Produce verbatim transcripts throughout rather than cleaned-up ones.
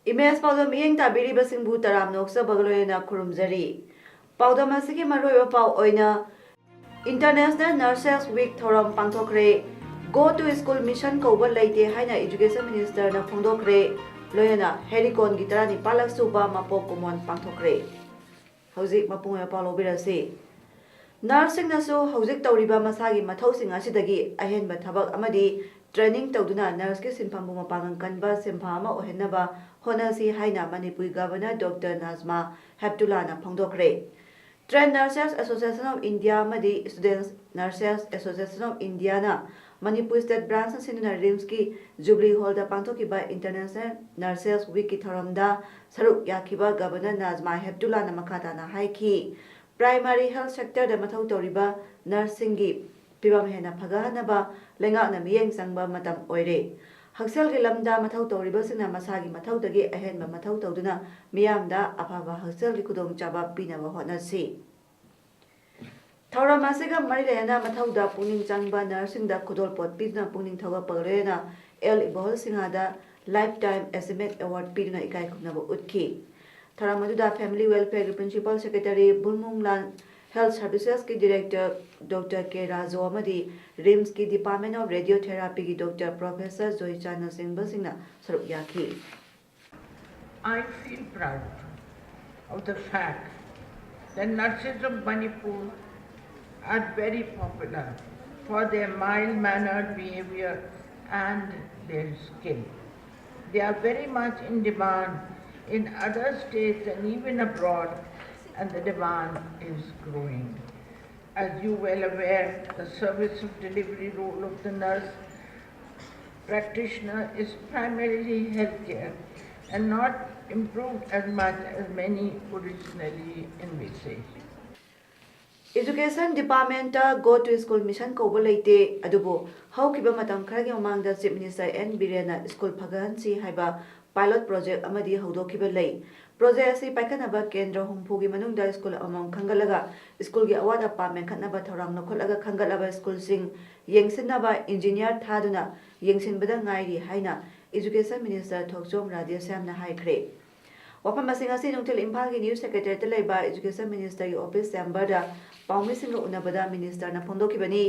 Image ꯄꯥꯎꯗꯝ ꯃꯤꯠꯌꯦꯡ ꯇꯥꯕꯤꯔꯤꯕꯁꯤꯡꯕꯨ ꯇꯔꯥꯝꯅ ꯑꯣꯛꯆꯕꯒ ꯂꯣꯏꯅꯅ ꯈꯨꯔꯨꯝꯖꯔꯤ꯫ ꯄꯥꯎꯗꯝ ꯑꯁꯤꯒꯤ ꯃꯔꯨꯑꯣꯏꯕ ꯄꯥꯎ ꯑꯣꯏꯅ International Nurses Week ꯊꯧꯔꯝ ꯄꯥꯡꯊꯣꯛꯈ꯭ꯔꯦ꯫ Go to School Mission ꯀꯧꯕ ꯂꯩꯇꯦ ꯍꯥꯏꯅ Education Ministerꯅ ꯐꯣꯡꯗꯣꯛꯈ꯭ꯔꯦ꯫ ꯂꯣꯏꯅꯅ ꯍꯦꯔꯤꯀꯣꯟꯒꯤ ꯇꯔꯥꯅꯤꯄꯥꯜꯂꯛ ꯁꯨꯕ ꯃꯄꯣꯛ ꯀꯨꯝꯑꯣꯟ ꯄꯥꯡꯊꯣꯛꯈ꯭ꯔꯦ꯫ ꯍꯧꯖꯤꯛ ꯃꯄꯨꯡ ꯑꯣꯏꯕ ꯄꯥꯎ ꯂꯧꯕꯤꯔꯁꯤ꯫ ꯅꯔꯁꯁꯤꯡꯅꯁꯨ ꯍꯧꯖꯤꯛ ꯇꯧꯔꯤꯕ ꯃꯁꯥꯒꯤ ꯃꯊꯧꯁꯤꯡ ꯑꯁꯤꯗꯒꯤ ꯑꯍꯦꯟꯕ ꯊꯕꯛ ꯑꯃꯗꯤ training ꯇꯧꯗꯨꯅ ꯅꯔꯁꯀꯤ ꯁꯤꯟꯐꯝꯕꯨ ꯃꯄꯥꯡꯒꯜ ꯀꯟꯕ ꯁꯤꯟꯐꯝ ꯑꯃ ꯑꯣꯏꯍꯟꯅꯕ ꯍꯣꯠꯅꯁꯤ ꯍꯥꯏꯅ ꯃꯅꯤꯄꯨꯔꯒꯤ Governor Doctor Najma ꯍꯦꯞꯇꯨꯂꯥꯅ ꯐꯣꯡꯗꯣꯛꯈ꯭ꯔꯦ꯫ Trained Nurses Association of India ꯑꯃꯗꯤ Students Nurses Association of Indiaꯅ Manipur State Branchꯅ ꯁꯤꯟꯗꯨꯅ RIMSꯀꯤ Jubilee Hallꯗ ꯄꯥꯡꯊꯣꯛꯈꯤꯕ International Nurses Weekꯀꯤ ꯊꯧꯔꯝꯗ ꯁꯔꯨꯛ ꯌꯥꯈꯤꯕ Governor ꯅꯥꯖꯃꯥ ꯍꯦꯞꯇꯨꯂꯥꯅ ꯃꯈꯥ ꯇꯥꯅ ꯍꯥꯏꯈꯤ꯫ Primary health sectorꯗ ꯃꯊꯧ ꯇꯧꯔꯤꯕ ꯅꯔꯁꯁꯤꯡꯒꯤ ꯐꯤꯕꯝ ꯍꯦꯟꯅ ꯐꯒꯠꯍꯟꯅꯕ ꯂꯩꯉꯥꯛꯅ ꯃꯤꯠꯌꯦꯡ ꯆꯪꯕ ꯃꯇꯝ ꯑꯣꯏꯔꯦ꯫ ꯍꯛꯁꯦꯜꯒꯤ ꯂꯝꯗ ꯃꯊꯧ ꯇꯧꯔꯤꯕꯁꯤꯡꯅ ꯃꯁꯥꯒꯤ ꯃꯊꯧꯗꯒꯤ ꯑꯍꯦꯟꯕ ꯃꯊꯧ ꯇꯧꯗꯨꯅ ꯃꯤꯌꯥꯝꯗ ꯑꯐꯕ ꯍꯛꯁꯦꯜꯒꯤ ꯈꯨꯗꯣꯡꯆꯥꯕ ꯄꯤꯅꯕ ꯍꯣꯠꯅꯁꯤ꯫ ꯊꯧꯔꯝ ꯑꯁꯤꯒ ꯃꯔꯤ ꯂꯩꯅꯅ ꯃꯊꯧꯗ ꯄꯨꯛꯅꯤꯡ ꯆꯪꯕ ꯅꯔꯁꯁꯤꯡꯗ ꯈꯨꯗꯣꯜꯄꯣꯠ ꯄꯤꯗꯨꯅ ꯄꯨꯛꯅꯤꯡ ꯊꯧꯒꯠꯄꯒ ꯂꯣꯏꯅꯅ ꯑꯦꯜ ꯏꯕꯣꯍꯜ ꯁꯤꯡꯍꯗ Lifetime Achievement Award ꯄꯤꯗꯨꯅ ꯏꯀꯥꯏ ꯈꯨꯝꯅꯕ ꯎꯠꯈꯤ꯫ ꯊꯧꯔꯝ ꯑꯗꯨꯗ Family Welfareꯒꯤ Principal Secretary ꯕꯨꯜꯃꯨꯡꯂꯥꯟ, Health Servicesꯀꯤ Director Doctor ꯀꯦ ꯔꯥꯖꯨ ꯑꯃꯗꯤ RIMSꯀꯤ Department of Radiotherapyꯒꯤ Doctor Professor ꯖꯣꯏꯆꯥꯟꯅꯆꯤꯡꯕꯁꯤꯡꯅ ꯁꯔꯨꯛ ꯌꯥꯈꯤ꯫ I feel proud of the fact that nurses of Manipur are very popular for their mild-mannered behavior and their skill. They are very much in demand in other states and even abroad, and the demand is growing. As you well aware, the service of delivery role of the nurse practitioner is primarily healthcare and not improved as much as many originally envisaged. Education Department ꯇ Go to School Mission ꯀꯧꯕ ꯂꯩꯇꯦ, ꯑꯗꯨꯕꯨ ꯍꯧꯈꯤꯕ ꯃꯇꯝ ꯈꯔꯒꯤ ꯃꯃꯥꯡꯗ Chief Minister N ꯕꯤꯔꯦꯟꯅ school ꯐꯒꯠꯍꯟꯁꯤ ꯍꯥꯏꯕ pilot project ꯑꯃꯗꯤ ꯍꯧꯗꯣꯛꯈꯤꯕ ꯂꯩ꯫ Project ꯑꯁꯤ ꯄꯥꯏꯈꯠꯅꯕ ꯀꯦꯟꯗ꯭ꯔ ꯍꯨꯝꯐꯨꯒꯤ ꯃꯅꯨꯡꯗ ꯁ꯭ꯀꯨꯜ ꯑꯃꯃꯝ ꯈꯟꯒꯠꯂꯒ ꯁ꯭ꯀꯨꯜꯒꯤ ꯑꯋꯥꯠ ꯑꯄꯥ ꯃꯦꯟꯈꯠꯅꯕ ꯊꯧꯔꯥꯡ ꯂꯧꯈꯠꯂꯒ ꯈꯟꯒꯠꯂꯕ ꯁ꯭ꯀꯨꯜꯁꯤꯡ ꯌꯦꯡꯁꯤꯟꯅꯕ engineer ꯊꯥꯗꯨꯅ ꯌꯦꯡꯁꯤꯟꯕꯗ ꯉꯥꯏꯔꯤ ꯍꯥꯏꯅ Education Minister ꯊꯣꯛꯆꯣꯝ ꯔꯥꯙꯦꯁ꯭ꯌꯥꯝꯅ ꯍꯥꯏꯈ꯭ꯔꯦ꯫ ꯋꯥꯐꯝꯁꯤꯡ ꯑꯁꯤ ꯅꯨꯡꯊꯤꯜ ꯏꯝꯐꯥꯜꯒꯤ New Secretariat ꯇ ꯂꯩꯕ Education Minister ꯒꯤ office chamber ꯗ ꯄꯥꯎꯃꯤꯁꯤꯡꯒ ꯎꯅꯕꯗ Minister ꯅ ꯐꯣꯡꯗꯣꯛꯈꯤꯕꯅꯤ꯫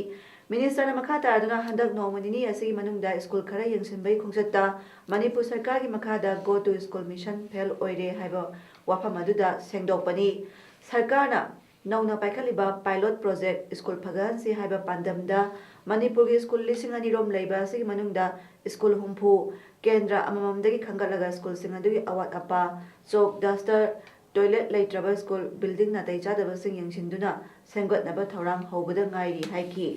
Minister ꯅ ꯃꯈꯥ ꯇꯥꯗꯨꯅ ꯍꯟꯗꯛ ꯅꯣꯡꯃ ꯅꯤꯅꯤ ꯑꯁꯤꯒꯤ ꯃꯅꯨꯡꯗ ꯁ꯭ꯀꯨꯜ ꯈꯔ ꯌꯦꯡꯁꯤꯟꯕꯒꯤ ꯈꯣꯡꯆꯠꯇ ꯃꯅꯤꯄꯨꯔ ꯁꯔꯀꯥꯔꯒꯤ ꯃꯈꯥꯗ Go to School Mission fail ꯑꯣꯏꯔꯦ ꯍꯥꯏꯕ ꯋꯥꯐꯝ ꯑꯗꯨꯗ ꯁꯦꯡꯗꯣꯛꯄꯅꯤ꯫ ꯁꯔꯀꯥꯔꯅ ꯅꯧꯅ ꯄꯥꯏꯈꯠꯂꯤꯕ pilot project ꯁ꯭ꯀꯨꯜ ꯐꯒꯠꯍꯟꯁꯤ ꯍꯥꯏꯕ ꯄꯥꯟꯗꯝꯗ ꯃꯅꯤꯄꯨꯔꯒꯤ ꯁ꯭ꯀꯨꯜ ꯂꯤꯁꯤꯡ ꯑꯅꯤ ꯔꯣꯝ ꯂꯩꯕ ꯑꯁꯤꯒꯤ ꯃꯅꯨꯡꯗ ꯁ꯭ꯀꯨꯜ ꯍꯨꯝꯐꯨ ꯀꯦꯟꯗ꯭ꯔ ꯑꯃꯃꯝꯗꯒꯤ ꯈꯟꯒꯠꯂꯒ ꯁ꯭ꯀꯨꯜꯁꯤꯡ ꯑꯗꯨꯒꯤ ꯑꯋꯥꯠ ꯑꯄꯥ, chalk, duster, toilet ꯂꯩꯇ꯭ꯔꯕ ꯁ꯭ꯀꯨꯜ, building ꯅꯥꯇꯩ ꯆꯥꯗꯕꯁꯤꯡ ꯌꯦꯡꯁꯤꯟꯗꯨꯅ ꯁꯦꯝꯒꯠꯅꯕ ꯊꯧꯔꯥꯡ ꯍꯧꯕꯗ ꯉꯥꯏꯔꯤ ꯍꯥꯏꯈꯤ꯫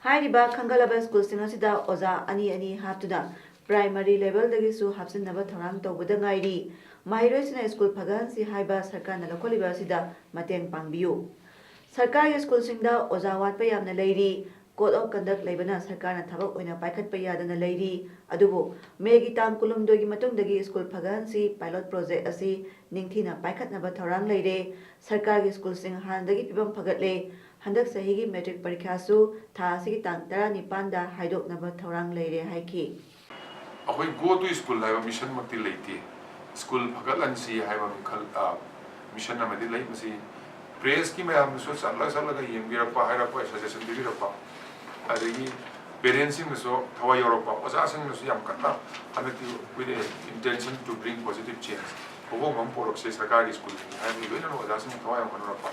ꯍꯥꯏꯔꯤꯕ ꯈꯟꯒꯠꯂꯕ ꯁ꯭ꯀꯨꯜꯁꯤꯡ ꯑꯁꯤꯗ ꯑꯣꯖꯥ ꯑꯅꯤ ꯑꯅꯤ ꯍꯥꯞꯇꯨꯅ primary level ꯗꯒꯤꯁꯨ ꯍꯥꯞꯆꯤꯟꯅꯕ ꯊꯧꯔꯥꯡ ꯇꯧꯕꯗ ꯉꯥꯏꯔꯤ꯫ ꯃꯍꯩꯔꯣꯏꯁꯤꯡꯅ ꯁ꯭ꯀꯨꯜ ꯐꯒꯠꯍꯟꯁꯤ ꯍꯥꯏꯕ ꯁꯔꯀꯥꯔꯅ ꯂꯧꯈꯠꯂꯤꯕ ꯑꯁꯤꯗ ꯃꯇꯦꯡ ꯄꯥꯡꯕꯤꯌꯨ꯫ ꯁꯔꯀꯥꯔꯒꯤ ꯁ꯭ꯀꯨꯜꯁꯤꯡꯗ ꯑꯣꯖꯥ ꯋꯥꯠꯄ ꯌꯥꯝꯅ ꯂꯩꯔꯤ꯫ Code of Conduct ꯂꯩꯕꯅ ꯁꯔꯀꯥꯔꯅ ꯊꯕꯛ ꯑꯣꯏꯅ ꯄꯥꯏꯈꯠꯄ ꯌꯥꯗꯅ ꯂꯩꯔꯤ꯫ ꯑꯗꯨꯕꯨ May ꯒꯤ ꯇꯥꯡ ꯀꯨꯟꯍꯨꯝꯗꯣꯏꯒꯤ ꯃꯇꯨꯡꯗꯒꯤ ꯁ꯭ꯀꯨꯜ ꯐꯒꯠꯍꯟꯁꯤ pilot project ꯑꯁꯤ ꯅꯤꯡꯊꯤꯅ ꯄꯥꯏꯈꯠꯅꯕ ꯊꯧꯔꯥꯡ ꯂꯩꯔꯦ꯫ ꯁꯔꯀꯥꯔꯒꯤ ꯁ꯭ꯀꯨꯜꯁꯤꯡ ꯍꯥꯟꯅꯗꯒꯤ ꯐꯤꯕꯝ ꯐꯒꯠꯂꯦ꯫ ꯍꯟꯗꯛ ꯆꯍꯤꯒꯤ matric ꯄꯔꯤꯈ꯭ꯌꯥꯁꯨ ꯊꯥ ꯑꯁꯤꯒꯤ ꯇꯥꯡ ꯇꯔꯥꯅꯤꯄꯥꯟꯗ ꯍꯥꯏꯗꯣꯛꯅꯕ ꯊꯧꯔꯥꯡ ꯂꯩꯔꯦ ꯍꯥꯏꯈꯤ꯫ ꯑꯩꯈꯣꯏ Go to School ꯍꯥꯏꯕ mission ꯃꯛꯇꯤ ꯂꯩꯇꯦ꯫ ꯁ꯭ꯀꯨꯜ ꯐꯒꯠꯍꯟꯁꯤ ꯍꯥꯏꯕ ꯃꯈꯜ, ꯑ, mission ꯑꯃꯗꯤ ꯂꯩ꯫ ꯃꯁꯤ press ꯀꯤ ꯃꯌꯥꯝꯅꯁꯨ ꯆꯠꯂ ꯆꯠꯂꯒ ꯌꯦꯡꯕꯤꯔꯛꯄ, ꯍꯥꯏꯔꯛꯄ, suggestion ꯄꯤꯕꯤꯔꯛꯄ, ꯑꯗꯒꯤ parents ꯁꯤꯡꯅꯁꯨ ꯊꯋꯥꯏ ꯌꯥꯎꯔꯛꯄ, ꯑꯣꯖꯥꯁꯤꯡꯅꯁꯨ ꯌꯥꯝ ꯀꯟꯅ ꯍꯟꯗꯛꯇꯤ with a intention to bring positive change, ꯑꯍꯣꯡꯕ ꯑꯃ ꯄꯣꯔꯛꯁꯦ ꯁꯔꯀꯥꯔꯒꯤ ꯁ꯭ꯀꯨꯜꯁꯤꯡꯁꯦ ꯍꯥꯏꯕꯒꯤ ꯂꯣꯏꯅꯃꯛ ꯑꯣꯖꯥꯁꯤꯡꯅ ꯊꯋꯥꯏ ꯌꯥꯝ ꯍꯣꯠꯅꯔꯛꯄ,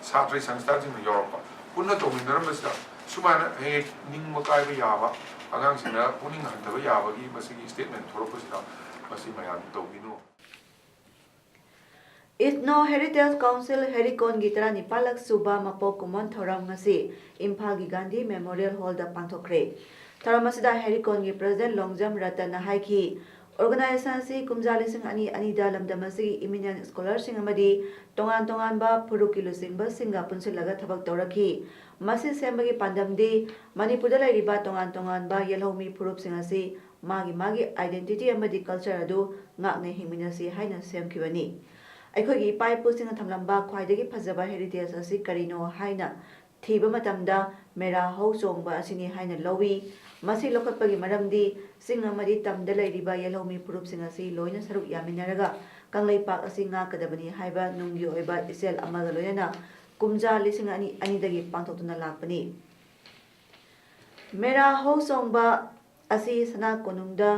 ꯁꯥꯇ꯭ꯔ ꯁꯪꯁꯊꯥꯟꯁꯤꯡꯅ ꯌꯥꯎꯔꯛꯄ, ꯄꯨꯟꯅ ꯇꯧꯃꯤꯟꯅꯔꯝꯕꯁꯤꯗ ꯁꯨꯃꯥꯏꯅ ꯍꯦꯛ ꯍꯦꯛ ꯅꯤꯡꯕ ꯀꯥꯏꯕ ꯌꯥꯕ, ꯑꯉꯥꯡꯁꯤꯡꯗ ꯄꯨꯛꯅꯤꯡ ꯍꯟꯊꯕ ꯌꯥꯕꯒꯤ ꯃꯁꯤꯒꯤ statement ꯊꯣꯛꯂꯛꯄꯁꯤꯗ ꯃꯁꯤ ꯃꯌꯥꯝ ꯇꯧꯕꯤꯅꯨ꯫ Ethno Heritage Council ꯍꯦꯔꯤꯀꯣꯟꯒꯤ ꯇꯔꯥꯅꯤꯄꯥꯜꯂꯛ ꯁꯨꯕ ꯃꯄꯣꯛ ꯀꯨꯝꯑꯣꯟ ꯊꯧꯔꯝ ꯉꯁꯤ ꯏꯝꯐꯥꯜꯒꯤ ꯒꯥꯟꯙꯤ Memorial Hall ꯗ ꯄꯥꯡꯊꯣꯛꯈ꯭ꯔꯦ꯫ ꯊꯧꯔꯝ ꯑꯁꯤꯗ ꯍꯦꯔꯤꯀꯣꯟꯒꯤ President ꯂꯣꯡꯖꯝ ꯔꯇꯟꯅ ꯍꯥꯏꯈꯤ, Organization ꯑꯁꯤ ꯀꯨꯝꯖꯥ ꯂꯤꯁꯤꯡ ꯑꯅꯤ ꯑꯅꯤꯗ ꯂꯝꯗꯝ ꯑꯁꯤꯒꯤ eminent scholarꯁꯤꯡ ꯑꯃꯗꯤ ꯇꯣꯉꯥꯟ ꯇꯣꯉꯥꯟꯕ ꯐꯨꯔꯨꯞꯀꯤ ꯂꯨꯆꯤꯡꯕꯁꯤꯡꯒ ꯄꯨꯟꯁꯤꯜꯂꯒ ꯊꯕꯛ ꯇꯧꯔꯛꯈꯤ꯫ ꯃꯁꯤ ꯁꯦꯝꯕꯒꯤ ꯄꯥꯟꯗꯝꯗꯤ ꯃꯅꯤꯄꯨꯔꯗ ꯂꯩꯔꯤꯕ ꯇꯣꯉꯥꯟ ꯇꯣꯉꯥꯟꯕ ꯌꯦꯜꯍꯧꯃꯤ ꯐꯨꯔꯨꯞꯁꯤꯡ ꯑꯁꯤ ꯃꯥꯒꯤ ꯃꯥꯒꯤ identity ꯑꯃꯗꯤ culture ꯑꯗꯨ ꯉꯥꯛꯅ ꯍꯤꯡꯃꯤꯟꯅꯁꯤ ꯍꯥꯏꯅ ꯁꯦꯝꯈꯤꯕꯅꯤ꯫ ꯑꯩꯈꯣꯏꯒꯤ ꯏꯄꯥ ꯏꯄꯨꯁꯤꯡꯅ ꯊꯝꯂꯝꯕ ꯈ꯭ꯋꯥꯏꯗꯒꯤ ꯐꯖꯕ heritage ꯑꯁꯤ ꯀꯔꯤꯅꯣ ꯍꯥꯏꯅ ꯊꯤꯕ ꯃꯇꯝꯗ ꯃꯦꯔꯥ ꯍꯧ ꯆꯣꯡꯕ ꯑꯁꯤꯅꯤ ꯍꯥꯏꯅ ꯂꯧꯏ꯫ ꯃꯁꯤ ꯂꯧꯈꯠꯄꯒꯤ ꯃꯔꯝꯗꯤ ꯆꯤꯡ ꯑꯃꯗꯤ ꯇꯝꯗ ꯂꯩꯔꯤꯕ ꯌꯦꯜꯍꯧꯃꯤ ꯐꯨꯔꯨꯞꯁꯤꯡ ꯑꯁꯤ ꯂꯣꯏꯅ ꯁꯔꯨꯛ ꯌꯥꯃꯤꯟꯅꯔꯒ ꯀꯪꯂꯩꯄꯥꯛ ꯑꯁꯤ ꯉꯥꯛꯀꯗꯕꯅꯤ ꯍꯥꯏꯕ ꯅꯨꯡꯒꯤ ꯑꯣꯏꯕ ꯏꯆꯦꯜ ꯑꯃꯒ ꯂꯣꯏꯅꯅ ꯀꯨꯝꯖꯥ ꯂꯤꯁꯤꯡ ꯑꯅꯤ ꯑꯅꯤꯗꯒꯤ ꯄꯥꯡꯊꯣꯛꯇꯨꯅ ꯂꯥꯛꯄꯅꯤ꯫ ꯃꯦꯔꯥ ꯍꯧ ꯆꯣꯡꯕ ꯑꯁꯤ ꯁꯅꯥ ꯀꯣꯅꯨꯡꯗ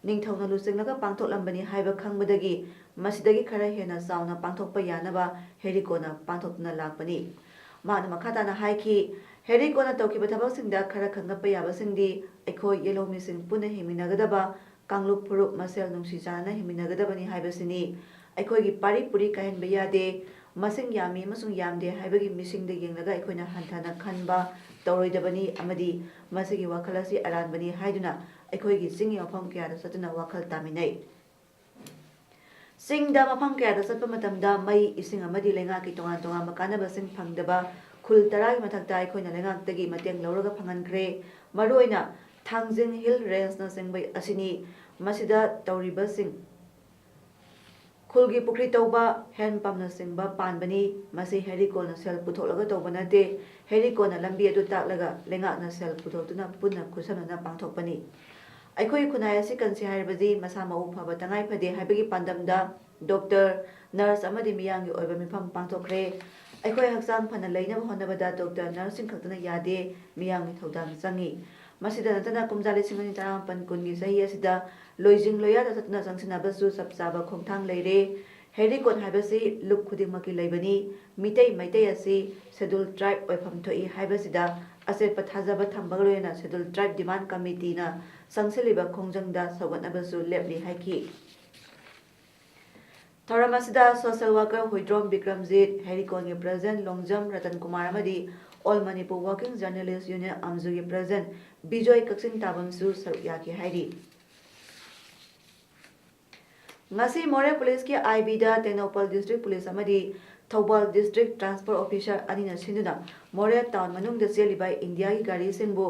ꯅꯤꯡꯊꯧꯅ ꯂꯨꯆꯤꯡꯂꯒ ꯄꯥꯡꯊꯣꯛꯂꯝꯕꯅꯤ ꯍꯥꯏꯕ ꯈꯪꯕꯗꯒꯤ ꯃꯁꯤꯗꯒꯤ ꯈꯔ ꯍꯦꯟꯅ ꯆꯥꯎꯅ ꯄꯥꯡꯊꯣꯛꯄ ꯌꯥꯅꯕ ꯍꯦꯔꯤꯀꯣꯅ ꯄꯥꯡꯊꯣꯛꯇꯨꯅ ꯂꯥꯛꯄꯅꯤ꯫ ꯃꯍꯥꯛꯅ ꯃꯈꯥ ꯇꯥꯅ ꯍꯥꯏꯈꯤ, ꯍꯦꯔꯤꯀꯣꯅ ꯇꯧꯈꯤꯕ ꯊꯕꯛꯁꯤꯡꯗ ꯈꯔ ꯈꯪꯒꯠꯄ ꯌꯥꯕꯁꯤꯡꯗꯤ ꯑꯩꯈꯣꯏ ꯌꯦꯜꯍꯧꯃꯤꯁꯤꯡ ꯄꯨꯟꯅ ꯍꯤꯡꯃꯤꯟꯅꯒꯗꯕ ꯀꯥꯡꯂꯨꯞ ꯐꯨꯔꯨꯞ ꯃꯁꯦꯜ ꯅꯨꯡꯁꯤ ꯆꯥꯟꯅꯅ ꯍꯤꯡꯃꯤꯟꯅꯒꯗꯕꯅꯤ ꯍꯥꯏꯕꯁꯤꯅꯤ꯫ ꯑꯩꯈꯣꯏꯒꯤ ꯄꯥꯔꯤ ꯄꯨꯔꯤ ꯀꯥꯏꯍꯟꯕ ꯌꯥꯗꯦ꯫ ꯃꯁꯤꯡ ꯌꯥꯝꯃꯤ ꯑꯃꯁꯨꯡ ꯌꯥꯝꯗꯦ ꯍꯥꯏꯕꯒꯤ ꯃꯤꯁꯤꯡꯗ ꯌꯦꯡꯂꯒ ꯑꯩꯈꯣꯏꯅ ꯍꯟꯊꯅ ꯈꯟꯕ ꯇꯧꯔꯣꯏꯗꯕꯅꯤ ꯑꯃꯗꯤ ꯃꯁꯤꯒꯤ ꯋꯥꯈꯜ ꯑꯁꯤ ꯑꯔꯥꯟꯕꯅꯤ ꯍꯥꯏꯗꯨꯅ ꯑꯩꯈꯣꯏꯒꯤ ꯆꯤꯡꯒꯤ ꯃꯐꯝ ꯀꯌꯥꯗ ꯆꯠꯇꯨꯅ ꯋꯥꯈꯜ ꯇꯥꯃꯤꯟꯅꯩ꯫ ꯆꯤꯡꯗ ꯃꯐꯝ ꯀꯌꯥꯗ ꯆꯠꯄ ꯃꯇꯝꯗ ꯃꯩ, ꯏꯁꯤꯡ ꯑꯃꯗꯤ ꯂꯩꯉꯥꯛꯀꯤ ꯇꯣꯉꯥꯟ ꯇꯣꯉꯥꯟꯕ ꯀꯥꯟꯅꯕꯁꯤꯡ ꯐꯪꯗꯕ ꯈꯨꯜ ꯇꯔꯥꯒꯤ ꯃꯊꯛꯇ ꯑꯩꯈꯣꯏꯅ ꯂꯩꯉꯥꯛꯇꯒꯤ ꯃꯇꯦꯡ ꯂꯧꯔꯒ ꯐꯪꯍꯟꯈ꯭ꯔꯦ꯫ ꯃꯔꯨꯑꯣꯏꯅ ꯊꯥꯡꯖꯤꯡ Hill Rangeꯅꯆꯤꯡꯕ ꯑꯁꯤꯅꯤ꯫ ꯃꯁꯤꯗ ꯇꯧꯔꯤꯕꯁꯤꯡ ꯈꯨꯜꯒꯤ ꯄꯨꯈ꯭ꯔꯤ ꯇꯧꯕ, ꯍꯦꯟ ꯄꯝꯅꯆꯤꯡꯕ ꯄꯥꯟꯕꯅꯤ꯫ ꯃꯁꯤ ꯍꯦꯔꯤꯀꯣꯟꯅ ꯁꯦꯜ ꯄꯨꯊꯣꯛꯂꯒ ꯇꯧꯕ ꯅꯠꯇꯦ꯫ ꯍꯦꯔꯤꯀꯣꯟꯅ ꯂꯝꯕꯤ ꯑꯗꯨ ꯇꯥꯛꯂꯒ ꯂꯩꯉꯥꯛꯅ ꯁꯦꯜ ꯄꯨꯊꯣꯛꯇꯨꯅ ꯄꯨꯟꯅ ꯈꯨꯠꯁꯝꯅꯅ ꯄꯥꯡꯊꯣꯛꯄꯅꯤ꯫ ꯑꯩꯈꯣꯏꯒꯤ ꯈꯨꯟꯅꯥꯏ ꯑꯁꯤ ꯀꯟꯁꯤ ꯍꯥꯏꯔꯕꯗꯤ ꯃꯁꯥ ꯃꯎ ꯐꯕ ꯇꯉꯥꯏ ꯐꯗꯦ ꯍꯥꯏꯕꯒꯤ ꯄꯥꯟꯗꯝꯗ ꯗꯣꯛꯇꯔ, ꯅꯔꯁ ꯑꯃꯗꯤ ꯃꯤꯌꯥꯝꯒꯤ ꯑꯣꯏꯕ ꯃꯤꯐꯝ ꯄꯥꯡꯊꯣꯛꯈ꯭ꯔꯦ꯫ ꯑꯩꯈꯣꯏ ꯍꯛꯆꯥꯡ ꯐꯅ ꯂꯩꯅꯕ ꯍꯣꯠꯅꯕꯗ ꯗꯣꯛꯇꯔ, ꯅꯔꯁꯁꯤꯡ ꯈꯛꯇꯅ ꯌꯥꯗꯦ, ꯃꯤꯌꯥꯝꯒꯤ ꯊꯧꯗꯥꯡ ꯆꯪꯏ꯫ ꯃꯁꯤꯗ ꯅꯠꯇꯅ ꯀꯨꯝꯖꯥ ꯂꯤꯁꯤꯡ ꯑꯅꯤ ꯇꯔꯥꯃꯥꯄꯟ ꯀꯨꯟꯒꯤ ꯆꯍꯤ ꯑꯁꯤꯗ ꯂꯣꯏꯖꯤꯡ ꯂꯣꯌꯥꯗ ꯆꯠꯇꯨꯅ ꯆꯪꯁꯤꯟꯅꯕꯁꯨ ꯆꯞ ꯆꯥꯕ ꯈꯣꯡꯊꯥꯡ ꯂꯩꯔꯦ꯫ ꯍꯦꯔꯤꯀꯣꯠ ꯍꯥꯏꯕꯁꯤ ꯂꯨꯞ ꯈꯨꯗꯤꯡꯃꯛꯀꯤ ꯂꯩꯕꯅꯤ꯫ ꯃꯤꯇꯩ ꯃꯩꯇꯩ ꯑꯁꯤ Scheduled Tribe ꯑꯣꯏꯐꯝ ꯊꯣꯛꯏ ꯍꯥꯏꯕꯁꯤꯗ ꯑꯆꯦꯠꯄ ꯊꯥꯖꯕ ꯊꯝꯕꯒ ꯂꯣꯏꯅꯅ Scheduled Tribe Demand Committeeꯅ ꯆꯪꯁꯤꯜꯂꯤꯕ ꯈꯣꯡꯖꯪꯗ ꯁꯧꯒꯠꯅꯕꯁꯨ ꯂꯦꯞꯂꯤ ꯍꯥꯏꯈꯤ꯫ ꯊꯧꯔꯝ ꯑꯁꯤꯗ social worker Huidrom Bikramjit, ꯍꯦꯔꯤꯀꯣꯟꯒꯤ president Longjam Ratan Kumar ꯑꯃꯗꯤ All Manipur Working Journalist Union ꯑꯝꯖꯨꯒꯤ president Bijoy ꯀꯛꯆꯤꯡ ꯇꯥꯕꯝꯁꯨ ꯁꯔꯨꯛ ꯌꯥꯈꯤ ꯍꯥꯏꯔꯤ꯫ ꯉꯁꯤ ꯃꯣꯔꯦ ꯄꯨꯂꯤꯁꯀꯤ ꯑꯥꯏ ꯕꯤꯗ ꯇꯦꯡꯅꯧꯄꯜ ꯗꯤꯁꯇ꯭ꯔꯤꯛ ꯄꯨꯂꯤꯁ ꯑꯃꯗꯤ ꯊꯧꯕꯥꯜ ꯗꯤꯁꯇ꯭ꯔꯤꯛ ꯇ꯭ꯔꯥꯟꯁꯄꯣꯔꯠ ꯑꯣꯐꯤꯁꯥꯔ ꯑꯅꯤꯅ ꯁꯤꯟꯗꯨꯅ ꯃꯣꯔꯦ ꯇꯥꯎꯟ ꯃꯅꯨꯡꯗ ꯆꯦꯜꯂꯤꯕ ꯏꯟꯗꯤꯌꯥꯒꯤ ꯒꯥꯔꯤꯁꯤꯡꯕꯨ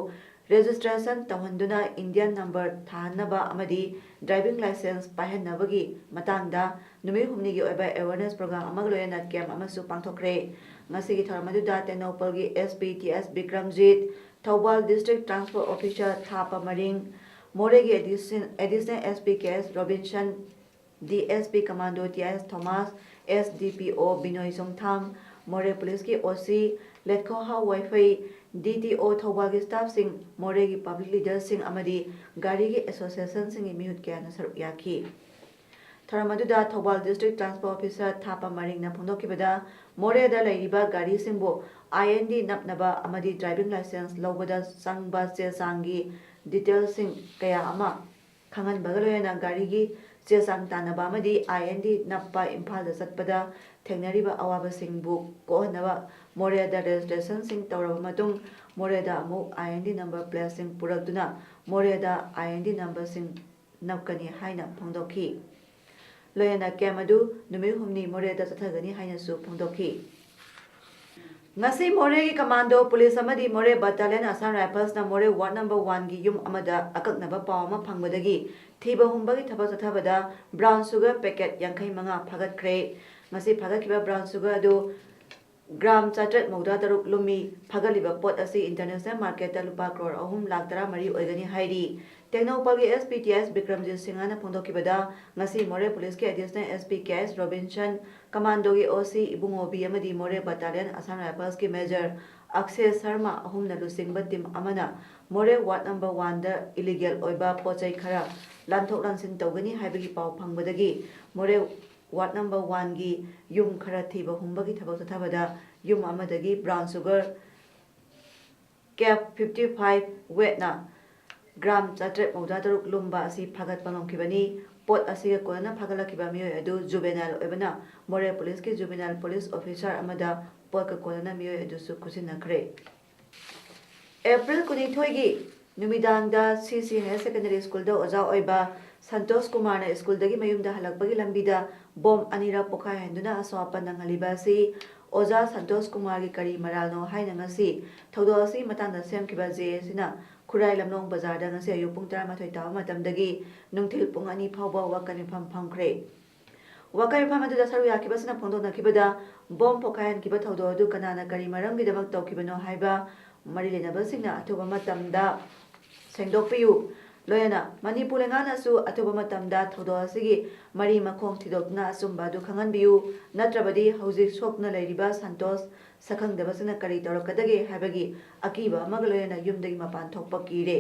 ꯔꯦꯖꯤꯁꯇ꯭ꯔꯦꯁꯟ ꯇꯧꯍꯟꯗꯨꯅ ꯏꯟꯗꯤꯌꯥꯟ ꯅꯝꯕꯔ ꯊꯥꯍꯟꯅꯕ ꯑꯃꯗꯤ ꯗ꯭ꯔꯥꯏꯚꯤꯡ ꯂꯥꯏꯁꯦꯟꯁ ꯄꯥꯏꯍꯟꯅꯕꯒꯤ ꯃꯇꯥꯡꯗ ꯅꯨꯃꯤꯠ ꯍꯨꯝꯅꯤꯒꯤ ꯑꯣꯏꯕ ꯑꯦꯋꯦꯔꯅꯦꯁ ꯄ꯭ꯔꯣꯒ꯭ꯔꯥꯝ ꯑꯃꯒ ꯂꯣꯏꯅꯅ ꯀꯦꯝꯞ ꯑꯃꯁꯨ ꯄꯥꯡꯊꯣꯛꯈ꯭ꯔꯦ꯫ ꯉꯁꯤꯒꯤ ꯊꯧꯔꯝ ꯑꯗꯨꯗ ꯇꯦꯡꯅꯧꯄꯜꯒꯤ S P T S Bikramjit, Thoubal district transport officer Thapa Maring, ꯃꯣꯔꯦꯒꯤ additional S P K S Robinson, D S P commando T I S Thomas, S D P O Binoy ꯆꯣꯡꯊꯥꯝ, ꯃꯣꯔꯦ ꯄꯨꯂꯤꯁꯀꯤ ꯑꯣ ꯁꯤ ꯂꯦꯠꯈꯣꯍꯥ ꯋꯥꯏꯐꯩ, ꯗꯤ ꯇꯤ ꯑꯣ ꯊꯧꯕꯥꯜꯒꯤ ꯁ꯭ꯇꯥꯐꯁꯤꯡ, ꯃꯣꯔꯦꯒꯤ ꯄꯕ꯭ꯂꯤꯛ ꯂꯤꯗꯔꯁꯤꯡ ꯑꯃꯗꯤ ꯒꯥꯔꯤꯒꯤ ꯑꯦꯁꯣꯁꯤꯌꯦꯁꯟꯁꯤꯡꯒꯤ ꯃꯤꯍꯨꯠ ꯀꯌꯥꯅ ꯁꯔꯨꯛ ꯌꯥꯈꯤ꯫ ꯊꯧꯔꯝ ꯑꯗꯨꯗ ꯊꯧꯕꯥꯜ ꯗꯤꯁꯇ꯭ꯔꯤꯛ ꯇ꯭ꯔꯥꯟꯁꯄꯣꯔꯠ ꯑꯣꯐꯤꯁꯥꯔ ꯊꯥꯄ ꯃꯔꯤꯡꯅ ꯐꯣꯡꯗꯣꯛꯈꯤꯕꯗ, ꯃꯣꯔꯦꯗ ꯂꯩꯔꯤꯕ ꯒꯥꯔꯤꯁꯤꯡꯕꯨ ꯑꯥꯏ ꯑꯦꯟ ꯗꯤ ꯅꯞꯅꯕ ꯑꯃꯗꯤ ꯗ꯭ꯔꯥꯏꯚꯤꯡ ꯂꯥꯏꯁꯦꯟꯁ ꯂꯧꯕꯗ ꯆꯪꯕ ꯆꯦ ꯆꯥꯡꯒꯤ ꯗꯤꯇꯦꯜꯁꯤꯡ ꯀꯌꯥ ꯑꯃ ꯈꯪꯍꯟꯕꯒ ꯂꯣꯏꯅꯅ ꯒꯥꯔꯤꯒꯤ ꯆꯦ ꯆꯥꯡ ꯇꯥꯟꯅꯕ ꯑꯃꯗꯤ ꯑꯥꯏ ꯑꯦꯟ ꯗꯤ ꯅꯞꯄ ꯏꯝꯐꯥꯜꯗ ꯆꯠꯄꯗ ꯊꯦꯡꯅꯔꯤꯕ ꯑꯋꯥꯕꯁꯤꯡꯕꯨ ꯀꯣꯛꯍꯟꯅꯕ ꯃꯣꯔꯦꯗ ꯔꯦꯖꯤꯁꯇ꯭ꯔꯦꯁꯟꯁꯤꯡ ꯇꯧꯔꯕ ꯃꯇꯨꯡ ꯃꯣꯔꯦꯗ ꯑꯃꯨꯛ ꯑꯥꯏ ꯑꯦꯟ ꯗꯤ ꯅꯝꯕꯔ ꯄ꯭ꯂꯦꯠꯁꯤꯡ ꯄꯨꯔꯛꯇꯨꯅ ꯃꯣꯔꯦꯗ ꯑꯥꯏ ꯑꯦꯟ ꯗꯤ ꯅꯝꯕꯔꯁꯤꯡ ꯅꯞꯀꯅꯤ ꯍꯥꯏꯅ ꯐꯣꯡꯗꯣꯛꯈꯤ꯫ ꯂꯣꯏꯅꯅ ꯀꯦꯝ ꯑꯗꯨ ꯅꯨꯃꯤꯠ ꯍꯨꯝꯅꯤ ꯃꯣꯔꯦꯗ ꯆꯠꯊꯒꯅꯤ ꯍꯥꯏꯅꯁꯨ ꯐꯣꯡꯗꯣꯛꯈꯤ꯫ ꯉꯁꯤ ꯃꯣꯔꯦꯒꯤ ꯀꯃꯥꯟꯗꯣ ꯄꯨꯂꯤꯁ ꯑꯃꯗꯤ ꯃꯣꯔꯦ ꯕꯠꯇꯥꯂꯤꯌꯟ ꯑꯁꯥꯝ ꯔꯥꯏꯐꯜꯁꯅ ꯃꯣꯔꯦ ꯋꯥꯔꯗ ꯅꯝꯕꯔ ꯋꯥꯟꯒꯤ ꯌꯨꯝ ꯑꯃꯗ ꯑꯀꯛꯅꯕ ꯄꯥꯎ ꯑꯃ ꯐꯪꯕꯗꯒꯤ ꯊꯤꯕ ꯍꯨꯝꯕꯒꯤ ꯊꯕꯛ ꯆꯠꯊꯕꯗ ꯕ꯭ꯔꯥꯎꯟ ꯁꯨꯒꯔ ꯄꯦꯀꯦꯠ ꯌꯥꯡꯈꯩ ꯃꯉꯥ ꯐꯥꯒꯠꯈ꯭ꯔꯦ꯫ ꯉꯁꯤ ꯐꯥꯒꯠꯈꯤꯕ ꯕ꯭ꯔꯥꯎꯟ ꯁꯨꯒꯔ ꯑꯗꯨ ꯒ꯭ꯔꯥꯝ ꯆꯥꯇ꯭ꯔꯦꯠ ꯃꯧꯗ꯭ꯔꯥ ꯇꯔꯨꯛ ꯂꯨꯝꯃꯤ꯫ ꯐꯥꯒꯠꯂꯤꯕ ꯄꯣꯠ ꯑꯁꯤ ꯏꯟꯇꯔꯅꯦꯁꯅꯦꯜ ꯃꯥꯔꯀꯦꯠꯇ ꯂꯨꯄꯥ ꯀ꯭ꯔꯣꯔ ꯑꯍꯨꯝ ꯂꯥꯈ ꯇꯔꯥꯃꯔꯤ ꯑꯣꯏꯒꯅꯤ ꯍꯥꯏꯔꯤ꯫ ꯇꯦꯡꯅꯧꯄꯜꯒꯤ S P T S Bikramjit ꯁꯤꯡꯍꯅ ꯐꯣꯡꯗꯣꯛꯈꯤꯕꯗ, ꯉꯁꯤ ꯃꯣꯔꯦ ꯄꯨꯂꯤꯁꯀꯤ additional S P K S Robinson, ꯀꯃꯥꯟꯗꯣꯒꯤ ꯑꯣ ꯁꯤ ꯏꯕꯨꯡꯉꯣꯕꯤ ꯑꯃꯗꯤ ꯃꯣꯔꯦ ꯕꯠꯇꯥꯂꯤꯌꯟ ꯑꯁꯥꯝ ꯔꯥꯏꯐꯜꯁꯀꯤ ꯃꯦꯖꯔ ꯑꯛꯁꯦ ꯁꯔꯃ ꯑꯍꯨꯝꯅ ꯂꯨꯆꯤꯡꯕ ꯇꯤꯝ ꯑꯃꯅ ꯃꯣꯔꯦ ꯋꯥꯔꯗ ꯅꯝꯕꯔ ꯋꯥꯟꯗ ꯏꯂꯤꯒꯦꯜ ꯑꯣꯏꯕ ꯄꯣꯠ ꯆꯩ ꯈꯔ ꯂꯥꯟꯊꯣꯛ ꯂꯥꯟꯁꯤꯟ ꯇꯧꯒꯅꯤ ꯍꯥꯏꯕꯒꯤ ꯄꯥꯎ ꯐꯪꯕꯗꯒꯤ ꯃꯣꯔꯦ ꯋꯥꯔꯗ ꯅꯝꯕꯔ ꯋꯥꯟꯒꯤ ꯌꯨꯝ ꯈꯔ ꯊꯤꯕ ꯍꯨꯝꯕꯒꯤ ꯊꯕꯛ ꯆꯠꯊꯕꯗ ꯌꯨꯝ ꯑꯃꯗꯒꯤ ꯕ꯭ꯔꯥꯎꯟ ꯁꯨꯒꯔ ꯀꯦꯞ ꯐꯤꯐꯇꯤ ꯐꯥꯏꯚ ꯋꯦꯠꯅ ꯒ꯭ꯔꯥꯝ ꯆꯥꯇ꯭ꯔꯦꯠ ꯃꯧꯗ꯭ꯔꯥ ꯇꯔꯨꯛ ꯂꯨꯝꯕ ꯑꯁꯤ ꯐꯥꯒꯠꯄ ꯉꯝꯈꯤꯕꯅꯤ꯫ ꯄꯣꯠ ꯑꯁꯤꯒ ꯀꯣꯟꯅꯅ ꯐꯥꯒꯠꯂꯛꯈꯤꯕ ꯃꯤꯑꯣꯏ ꯑꯗꯨ ꯖꯨꯕꯦꯅꯥꯏꯜ ꯑꯣꯏꯕꯅ ꯃꯣꯔꯦ ꯄꯨꯂꯤꯁꯀꯤ ꯖꯨꯕꯦꯅꯥꯏꯜ ꯄꯨꯂꯤꯁ ꯑꯣꯐꯤꯁꯥꯔ ꯑꯃꯗ ꯄꯣꯠꯀ ꯀꯣꯟꯅꯅ ꯃꯤꯑꯣꯏ ꯑꯗꯨꯁꯨ ꯈꯨꯠꯁꯤꯟꯅꯈ꯭ꯔꯦ꯫ ꯑꯦꯄ꯭ꯔꯤꯜ ꯀꯨꯟꯅꯤꯊꯣꯏꯒꯤ ꯅꯨꯃꯤꯗꯥꯡꯗ ꯁꯤ ꯁꯤ ꯍꯥꯌꯔ ꯁꯦꯀꯦꯟꯗꯔꯤ ꯁ꯭ꯀꯨꯜꯗ ꯑꯣꯖꯥ ꯑꯣꯏꯕ ꯁꯟꯇꯣꯁ ꯀꯨꯃꯥꯔꯅ ꯁ꯭ꯀꯨꯜꯗꯒꯤ ꯃꯌꯨꯝꯗ ꯍꯜꯂꯛꯄꯒꯤ ꯂꯝꯕꯤꯗ ꯕꯣꯝ ꯑꯅꯤꯔꯛ ꯄꯣꯈꯥꯏꯍꯟꯗꯨꯅ ꯑꯁꯣꯛ ꯑꯄꯟ ꯅꯪꯍꯜꯂꯤꯕ ꯑꯁꯤ ꯑꯣꯖꯥ ꯁꯟꯇꯣꯁ ꯀꯨꯃꯥꯔꯒꯤ ꯀꯔꯤ ꯃꯔꯥꯜꯅꯣ ꯍꯥꯏꯅ ꯉꯁꯤ ꯊꯧꯗꯣꯛ ꯑꯁꯤꯒꯤ ꯃꯇꯥꯡꯗ ꯁꯦꯝꯈꯤꯕ ꯖꯦ ꯑꯦ ꯁꯤꯅ ꯈꯨꯔꯥꯏ ꯂꯝꯂꯣꯡ ꯕꯖꯥꯔꯗ ꯉꯁꯤ ꯑꯌꯨꯛ ꯄꯨꯡ ꯇꯔꯥꯃꯥꯊꯣꯏ ꯇꯥꯕ ꯃꯇꯝꯗꯒꯤ ꯅꯨꯡꯊꯤꯜ ꯄꯨꯡ ꯑꯅꯤ ꯐꯥꯎꯕ ꯋꯥꯀꯠ ꯃꯤꯐꯝ ꯐꯝꯈ꯭ꯔꯦ꯫ ꯋꯥꯀꯠ ꯃꯤꯐꯝ ꯑꯗꯨꯗ ꯁꯔꯨꯛ ꯌꯥꯈꯤꯕꯁꯤꯡꯅ ꯐꯣꯡꯗꯣꯛꯅꯈꯤꯕꯗ, ꯕꯣꯝ ꯄꯣꯈꯥꯏꯍꯟꯈꯤꯕ ꯊꯧꯗꯣꯛ ꯑꯗꯨ ꯀꯅꯥꯅ ꯀꯔꯤ ꯃꯔꯝꯒꯤꯗꯃꯛ ꯇꯧꯈꯤꯕꯅꯣ ꯍꯥꯏꯕ ꯃꯔꯤ ꯂꯩꯅꯕꯁꯤꯡꯅ ꯑꯊꯨꯕ ꯃꯇꯝꯗ ꯁꯦꯡꯗꯣꯛꯄꯤꯌꯨ꯫ ꯂꯣꯏꯅꯅ ꯃꯅꯤꯄꯨꯔ ꯂꯩꯉꯥꯛꯅꯁꯨ ꯑꯊꯨꯕ ꯃꯇꯝꯗ ꯊꯧꯗꯣꯛ ꯑꯁꯤꯒꯤ ꯃꯔꯤ ꯃꯈꯣꯡ ꯊꯤꯗꯣꯛꯇꯨꯅ ꯑꯆꯨꯝꯕ ꯑꯗꯨ ꯈꯪꯍꯟꯕꯤꯌꯨ, ꯅꯠꯇ꯭ꯔꯕꯗꯤ ꯍꯧꯖꯤꯛ ꯁꯣꯛꯇꯨꯅ ꯂꯩꯔꯤꯕ ꯁꯟꯇꯣꯁ ꯁꯛꯈꯪꯗꯕꯁꯤꯡꯅ ꯀꯔꯤ ꯇꯧꯔꯛꯀꯗꯒꯦ ꯍꯥꯏꯕꯒꯤ ꯑꯀꯤꯕ ꯑꯃꯒ ꯂꯣꯏꯅꯅ ꯌꯨꯝꯗꯒꯤ ꯃꯄꯥꯟ ꯊꯣꯛꯄ ꯀꯤꯔꯦ꯫